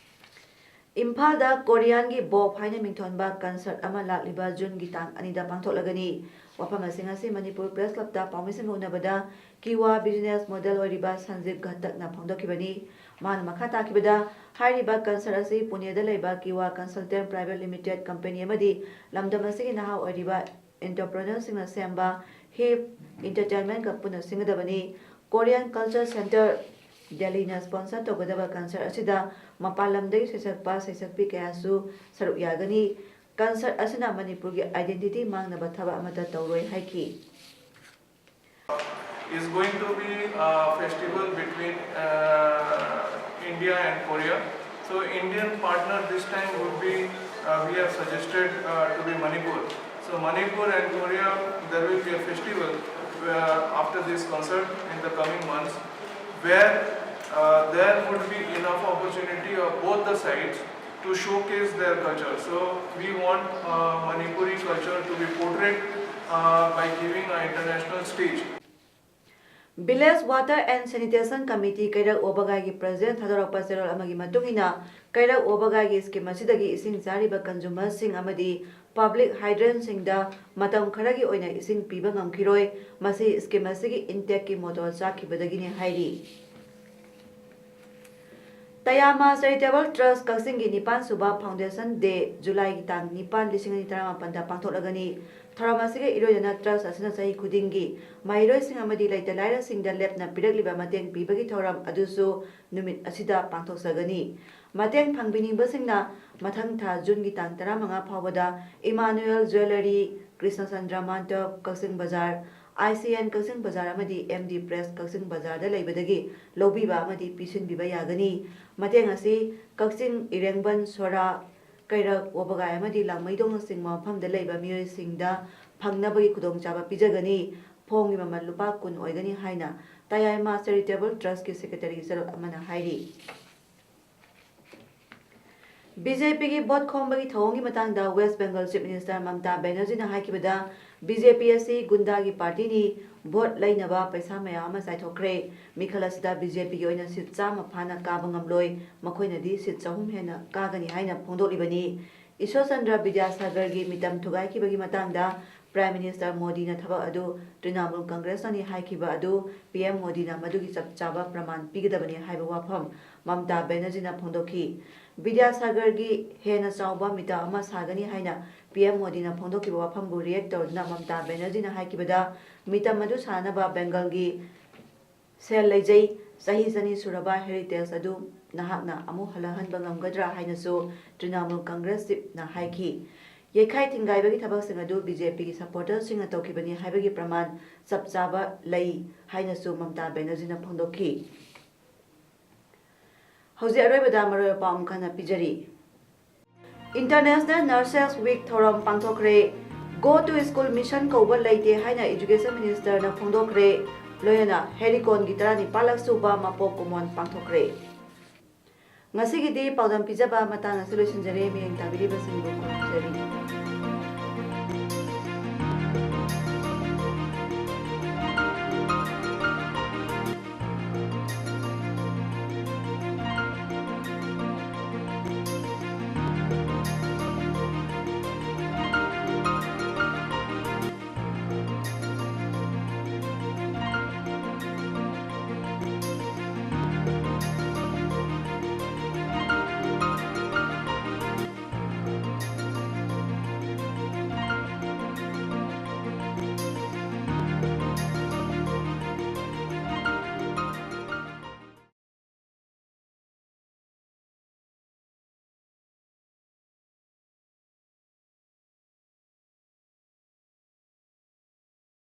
ꯏꯝꯐꯥꯜꯗ ꯀꯣꯔꯤꯌꯥꯟꯒꯤ ꯕꯣꯞ ꯍꯥꯏꯅ ꯃꯤꯡꯊꯣꯟꯕ ꯀꯟꯁꯔꯠ ꯑꯃ ꯂꯥꯛꯂꯤꯕ ꯖꯨꯟꯒꯤ ꯇꯥꯡ ꯑꯅꯤꯗ ꯄꯥꯡꯊꯣꯛꯂꯒꯅꯤ꯫ ꯋꯥꯐꯝ ꯑꯁꯤꯡ ꯑꯁꯤ ꯃꯅꯤꯄꯨꯔ ꯄ꯭ꯔꯦꯁ ꯀ꯭ꯂꯕꯇ ꯄꯥꯎꯃꯤꯁꯤꯡꯒ ꯎꯅꯕꯗ ꯀꯤꯋꯥ ꯕꯤꯖꯤꯅꯦꯁ ꯃꯣꯗꯦꯜ ꯑꯣꯏꯔꯤꯕ ꯁꯟꯖꯤꯞ ꯘꯇꯛꯅ ꯐꯣꯡꯗꯣꯛꯈꯤꯕꯅꯤ꯫ ꯃꯥꯅ ꯃꯈꯥ ꯇꯥꯈꯤꯕꯗ, ꯍꯥꯏꯔꯤꯕ ꯀꯟꯁꯔꯠ ꯑꯁꯤ ꯄꯨꯅꯦꯗ ꯂꯩꯕ ꯀꯤꯋꯥ ꯀꯟꯁꯜꯇꯦꯟ ꯄ꯭ꯔꯥꯏꯚꯦꯠ ꯂꯤꯃꯤꯇꯦꯠ ꯀꯝꯄꯦꯅꯤ ꯑꯃꯗꯤ ꯂꯝꯗꯝ ꯑꯁꯤꯒꯤ ꯅꯍꯥ ꯑꯣꯏꯔꯤꯕ ꯑꯦꯟꯇꯔꯄ꯭ꯔꯦꯅꯔꯁꯤꯡꯅ ꯁꯦꯝꯕ ꯍꯤꯞ ꯏꯟꯇꯔꯇꯦꯟꯃꯦꯟꯒ ꯄꯨꯟꯅ ꯁꯤꯟꯒꯗꯕꯅꯤ꯫ ꯀꯣꯔꯤꯌꯥꯟ ꯀꯜꯆꯔ ꯁꯦꯟꯇꯔ ꯗꯦꯜꯂꯤꯅ ꯁ꯭ꯄꯣꯟꯁꯔ ꯇꯧꯒꯗꯕ ꯀꯟꯁꯔꯠ ꯑꯁꯤꯗ ꯃꯄꯥꯟ ꯂꯝꯗꯒꯤ ꯁꯩꯁꯛꯄ ꯁꯩꯁꯛꯄꯤ ꯀꯌꯥꯁꯨ ꯁꯔꯨꯛ ꯌꯥꯒꯅꯤ꯫ ꯀꯟꯁꯔꯠ ꯑꯁꯤꯅ ꯃꯅꯤꯄꯨꯔꯒꯤ ꯑꯥꯏꯗꯦꯟꯇꯤꯇꯤ ꯃꯥꯡꯅꯕ ꯊꯕꯛ ꯑꯃꯠꯇ ꯇꯧꯔꯣꯏ ꯍꯥꯏꯈꯤ꯫ Is going to be a festival between uh, India and Korea. So Indian partner this time would be, uh, we have suggested uh, to be Manipur. So Manipur and Korea, there will be a festival where, after this concert in the coming months, where uh, there would be enough opportunity of both the sides to showcase their culture. So we want uh, Manipuri culture to be portrayed uh, by giving an international stage. Village Water and Sanitation Committee ꯀꯩꯔꯛ ꯋꯥꯕꯒꯥꯏꯒꯤ president ꯊꯥꯗꯣꯔꯛꯄ ꯆꯦꯔꯣꯜ ꯑꯃꯒꯤ ꯃꯇꯨꯡ ꯏꯟꯅ, ꯀꯩꯔꯛ ꯋꯥꯕꯒꯥꯏꯒꯤ scheme ꯑꯁꯤꯗꯒꯤ ꯏꯁꯤꯡ ꯆꯥꯔꯤꯕ ꯀꯟꯖꯨꯃꯔꯁꯤꯡ ꯑꯃꯗꯤ ꯄꯕ꯭ꯂꯤꯛ ꯍꯥꯏꯗ꯭ꯔꯦꯟꯁꯤꯡꯗ ꯃꯇꯝ ꯈꯔꯒꯤ ꯑꯣꯏꯅ ꯏꯁꯤꯡ ꯄꯤꯕ ꯉꯝꯈꯤꯔꯣꯏ꯫ ꯃꯁꯤ ꯁ꯭ꯀꯤꯝ ꯑꯁꯤꯒꯤ ꯏꯟꯇꯦꯛꯀꯤ ꯃꯣꯇꯣꯔ ꯆꯥꯛꯈꯤꯕꯗꯒꯤꯅꯤ ꯍꯥꯏꯔꯤ꯫ ꯇꯌꯥꯃꯥ ꯆꯦꯔꯤꯇꯦꯕꯜ ꯇ꯭ꯔꯁ ꯀꯛꯆꯤꯡꯒꯤ ꯅꯤꯄꯥꯟ ꯁꯨꯕ ꯐꯥꯎꯟꯗꯦꯁꯟ ꯗꯦ ꯖꯨꯂꯥꯏꯒꯤ ꯇꯥꯡ ꯅꯤꯄꯥꯟ, ꯂꯤꯁꯤꯡ ꯑꯅꯤ ꯇꯔꯥꯃꯥꯄꯟꯗ ꯄꯥꯡꯊꯣꯛꯂꯒꯅꯤ꯫ ꯊꯧꯔꯝ ꯑꯁꯤꯒ ꯏꯔꯣꯏꯅꯅ ꯇ꯭ꯔꯁ ꯑꯁꯤꯅ ꯆꯍꯤ ꯈꯨꯗꯤꯡꯒꯤ ꯃꯍꯩꯔꯣꯏꯁꯤꯡ ꯑꯃꯗꯤ ꯂꯩꯇ ꯂꯥꯏꯔꯁꯤꯡꯗ ꯂꯦꯞꯅ ꯄꯤꯔꯛꯂꯤꯕ ꯃꯇꯦꯡ ꯄꯤꯕꯒꯤ ꯊꯧꯔꯝ ꯑꯗꯨꯁꯨ ꯅꯨꯃꯤꯠ ꯑꯁꯤꯗ ꯄꯥꯡꯊꯣꯛꯆꯒꯅꯤ꯫ ꯃꯇꯦꯡ ꯐꯪꯕꯤꯅꯤꯡꯕꯁꯤꯡꯅ ꯃꯊꯪ ꯊꯥ ꯖꯨꯟꯒꯤ ꯇꯥꯡ ꯇꯔꯥꯃꯉꯥ ꯐꯥꯎꯕꯗ ꯏꯃꯥꯅꯨꯑꯦꯜ ꯖ꯭ꯋꯦꯂꯔꯤ, ꯀ꯭ꯔꯤꯁꯅꯆꯟꯗ꯭ꯔ ꯃꯥꯟꯇꯞ, ꯀꯛꯆꯤꯡ ꯕꯖꯥꯔ, ꯑꯥꯏ ꯁꯤ ꯑꯦꯟ ꯀꯛꯆꯤꯡ ꯕꯖꯥꯔ ꯑꯃꯗꯤ ꯑꯦꯝ ꯗꯤ ꯄ꯭ꯔꯦꯁ ꯀꯛꯆꯤꯡ ꯕꯖꯥꯔꯗ ꯂꯩꯕꯗꯒꯤ ꯂꯧꯕꯤꯕ ꯑꯃꯗꯤ ꯄꯤꯁꯤꯟꯕꯤꯕ ꯌꯥꯒꯅꯤ꯫ ꯃꯇꯦꯡ ꯑꯁꯤ ꯀꯛꯆꯤꯡ, ꯏꯔꯦꯡꯕꯟ, ꯁꯣꯔꯥ, ꯀꯩꯔꯛ, ꯋꯥꯕꯒꯥꯏ ꯑꯃꯗꯤ ꯂꯥꯡꯃꯩꯗꯣꯡꯅꯆꯤꯡꯕ ꯃꯐꯝꯗ ꯂꯩꯕ ꯃꯤꯑꯣꯏꯁꯤꯡꯗ ꯐꯪꯅꯕꯒꯤ ꯈꯨꯗꯣꯡꯆꯥꯕ ꯄꯤꯖꯒꯅꯤ꯫ ꯐꯣꯝꯒꯤ ꯃꯃꯜ ꯂꯨꯄꯥ ꯀꯨꯟ ꯑꯣꯏꯒꯅꯤ ꯍꯥꯏꯅ ꯇꯌꯥꯏꯃꯥ ꯆꯦꯔꯤꯇꯦꯕꯜ ꯇ꯭ꯔꯁꯀꯤ ꯁꯦꯀ꯭ꯔꯦꯇꯔꯤ ꯆꯦꯔꯣꯜ ꯑꯃꯅ ꯍꯥꯏꯔꯤ꯫ ꯕꯤ ꯖꯦ ꯄꯤꯒꯤ ꯚꯣꯠ ꯈꯣꯝꯕꯒꯤ ꯊꯧꯑꯣꯡꯒꯤ ꯃꯇꯥꯡꯗ west Bengal chief minister Mamata ꯕꯦꯅꯔꯖꯤꯅ ꯍꯥꯏꯈꯤꯕꯗ, ꯕꯤ ꯖꯦ ꯄꯤ ꯑꯁꯤ ꯒꯨꯟꯗꯥꯒꯤ ꯄꯥꯔꯇꯤꯅꯤ, ꯚꯣꯠ ꯂꯩꯅꯕ ꯄꯩꯁꯥ ꯃꯌꯥꯝ ꯑꯃ ꯆꯥꯏꯊꯣꯛꯈ꯭ꯔꯦ꯫ ꯃꯤꯈꯜ ꯑꯁꯤꯗ ꯕꯤ ꯖꯦ ꯄꯤꯒꯤ ꯑꯣꯏꯅ ꯁꯤꯠ ꯆꯥꯝꯃ ꯐꯥꯅ ꯀꯥꯕ ꯉꯝꯂꯣꯏ, ꯃꯈꯣꯏꯅꯗꯤ ꯁꯤꯠ ꯆꯍꯨꯝ ꯍꯦꯟꯅ ꯀꯥꯒꯅꯤ ꯍꯥꯏꯅ ꯐꯣꯡꯗꯣꯛꯂꯤꯕꯅꯤ꯫ ꯏꯁꯣꯔ ꯆꯟꯗ꯭ꯔ ꯕꯤꯗ꯭ꯌꯥꯁꯥꯒꯔꯒꯤ ꯃꯤꯇꯝ ꯊꯨꯒꯥꯏꯈꯤꯕꯒꯤ ꯃꯇꯥꯡꯗ ꯄ꯭ꯔꯥꯏꯝ ꯃꯤꯅꯤꯁꯇꯔ ꯃꯣꯗꯤꯅ ꯊꯕꯛ ꯑꯗꯨ ꯇ꯭ꯔꯤꯅꯥꯃꯨꯜ ꯀꯪꯒ꯭ꯔꯦꯁꯅꯅꯤ ꯍꯥꯏꯈꯤꯕ ꯑꯗꯨ ꯄꯤ ꯑꯦꯝ ꯃꯣꯗꯤꯅ ꯃꯗꯨꯒꯤ ꯆꯞ ꯆꯥꯕ ꯄ꯭ꯔꯃꯥꯟ ꯄꯤꯒꯗꯕꯅꯤ ꯍꯥꯏꯕ ꯋꯥꯐꯝ ꯃꯝꯇꯥ ꯕꯦꯅꯔꯖꯤꯅ ꯐꯣꯡꯗꯣꯛꯈꯤ꯫ ꯕꯤꯗ꯭ꯌꯥꯁꯥꯒꯔꯒꯤ ꯍꯦꯟꯅ ꯆꯥꯎꯕ ꯃꯤꯇꯝ ꯑꯃ ꯁꯥꯒꯅꯤ ꯍꯥꯏꯅ ꯄꯤ ꯑꯦꯝ ꯃꯣꯗꯤꯅ ꯐꯣꯡꯗꯣꯛꯈꯤꯕ ꯋꯥꯐꯝꯕꯨ ꯔꯤꯌꯦꯛ ꯇꯧꯗꯨꯅ ꯃꯝꯇꯥ ꯕꯦꯅꯔꯖꯤꯅ ꯍꯥꯏꯈꯤꯕꯗ, ꯃꯤꯇꯝ ꯑꯗꯨ ꯁꯥꯅꯕ ꯕꯦꯡꯒꯜꯒꯤ ꯁꯦꯜ ꯂꯩꯖꯩ, ꯆꯍꯤ ꯆꯅꯤ ꯁꯨꯔꯕ ꯍꯦꯔꯤꯇꯦꯖ ꯑꯗꯨ ꯅꯍꯥꯛꯅ ꯑꯃꯨꯛ ꯍꯜꯂꯛꯍꯟꯕ ꯉꯝꯒꯗ꯭ꯔꯥ ꯍꯥꯏꯅꯁꯨ ꯇ꯭ꯔꯤꯅꯥꯃꯨꯜ ꯀꯪꯒ꯭ꯔꯦꯁ ꯆꯤꯞꯅ ꯍꯥꯏꯈꯤ꯫ ꯌꯩꯈꯥꯏ ꯊꯤꯡꯒꯥꯏꯕꯒꯤ ꯊꯕꯛꯁꯤꯡ ꯑꯗꯨ ꯕꯤ ꯖꯦ ꯄꯤꯒꯤ ꯁꯄꯣꯔꯇꯔꯁꯤꯡꯅ ꯇꯧꯈꯤꯕꯅꯤ ꯍꯥꯏꯕꯒꯤ ꯄ꯭ꯔꯃꯥꯟ ꯆꯞ ꯆꯥꯕ ꯂꯩ ꯍꯥꯏꯅꯁꯨ ꯃꯝꯇꯥ ꯕꯦꯅꯔꯖꯤꯅ ꯐꯣꯡꯗꯣꯛꯈꯤ꯫ ꯍꯧꯖꯤꯛ ꯑꯔꯣꯏꯕꯗ ꯃꯔꯨꯑꯣꯏꯕ ꯄꯥꯎ ꯑꯃꯨꯛ ꯍꯟꯅ ꯄꯤꯖꯔꯤ꯫ International Nurses Week ꯊꯧꯔꯝ ꯄꯥꯡꯊꯣꯛꯈ꯭ꯔꯦ꯫ Go to School Mission ꯀꯧꯕ ꯂꯩꯇꯦ ꯍꯥꯏꯅ ꯏꯖꯨꯀꯦꯁꯟ ꯃꯤꯅꯤꯁꯇꯔꯅ ꯐꯣꯡꯗꯣꯛꯈ꯭ꯔꯦ꯫ ꯂꯣꯏꯅꯅ ꯍꯦꯔꯤꯀꯣꯟꯒꯤ ꯇꯔꯥꯅꯤꯄꯥꯜꯂꯛ ꯁꯨꯕ ꯃꯄꯣꯛ ꯀꯨꯝꯑꯣꯟ ꯄꯥꯡꯊꯣꯛꯈ꯭ꯔꯦ꯫ ꯉꯁꯤꯒꯤꯗꯤ ꯄꯥꯎꯗꯝ ꯄꯤꯖꯕ ꯃꯇꯥꯡ ꯑꯁꯤ ꯂꯣꯏꯁꯤꯟꯖꯔꯦ꯫ ꯃꯤꯠꯌꯦꯡ ꯇꯥꯕꯤꯔꯤꯕꯁꯤꯡꯕꯨ ꯈꯨꯔꯨꯝꯖꯔꯤ꯫